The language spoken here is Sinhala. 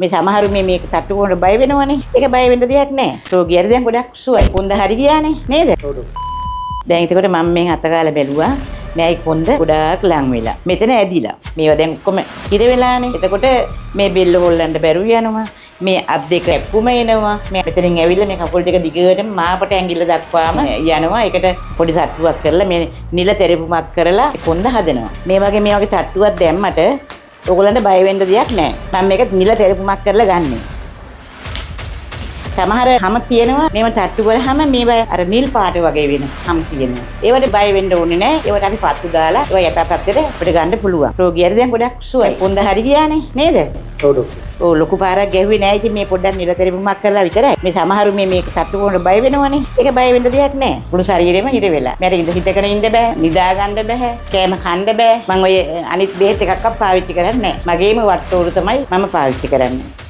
මේ සමහරු මේ මේක තට්ටු කරනකොට බය වෙනවනේ. ඒක බය වෙන්න දෙයක් නෑ. රෝගියාට දැන් ගොඩක් සුවයි. කොන්ද හරි ගියානේ නේද? ඔව් ඩොක්ටර්. දැන් එතකොට මම මෙන් අත ගාලා බැලුවා. මෙයි කොන්ද ගොඩාක් ලං වෙලා. මෙතන ඇදිලා. මේවා දැන් ඔක්කොම හිර වෙලානේ. එතකොට මේ බෙල්ල හොල්ලන්න බැරුව යනවා. මේ අත් දෙක ඇප්පුම එනවා. මේ මෙතනින් ඇවිල්ලා මේ කකුල් දෙක දිගටම මාපට ඇඟිල්ල දක්වාම යනවා. ඒකට පොඩි තට්ටුවක් කරලා මේ නිල තෙරපුමක් කරලා කොන්ද හදනවා. මේ වගේ තට්ටුවක් දැම්මට ඔයගොල්ලන්ට බය වෙන්න දෙයක් නෑ. මම මේක නිල තෙරපුමක් කරලා ගන්නෙ. සමහර හම තියෙනවා මේව තට්ටු කරාම මේව අර නිල් පාට වගේ වෙන හම් තියෙනවා. ඒවට බය වෙන්න ඕනේ නෑ. ඒවට අපි පත්තු දාලා ඒවා යථා තත්ත්වයට අපිට ගන්න පුළුවන්. රෝගියාට දැන් ගොඩක් සුවයි. කොන්ද හරි ගියානේ නේද? ඔව් ඩොක්ටර්. ඔව්, ලොකු පාරක් ගැහුවේ නෑ. ඉතින් මේ පොඩ්ඩක් නිල තෙරපුමක් කරලා විතරයි. මේ සමහරු මේ මේක තට්ටු කරනකොට බය වෙනවනේ. ඒක බය වෙන්න දෙයක් නෑ. මුළු ශරීරෙම හිර වෙලා. මට ඉඳ හිටගෙන ඉන්න බෑ. නිදා ගන්න බෑ. කෑම කන්න බෑ. මං ඔය අනිත් බෙහෙත් එකක්වත් පාවිච්චි කරන්නේ නෑ. මගේම වට්ටෝරු තමයි මම පාවිච්චි කරන්නේ.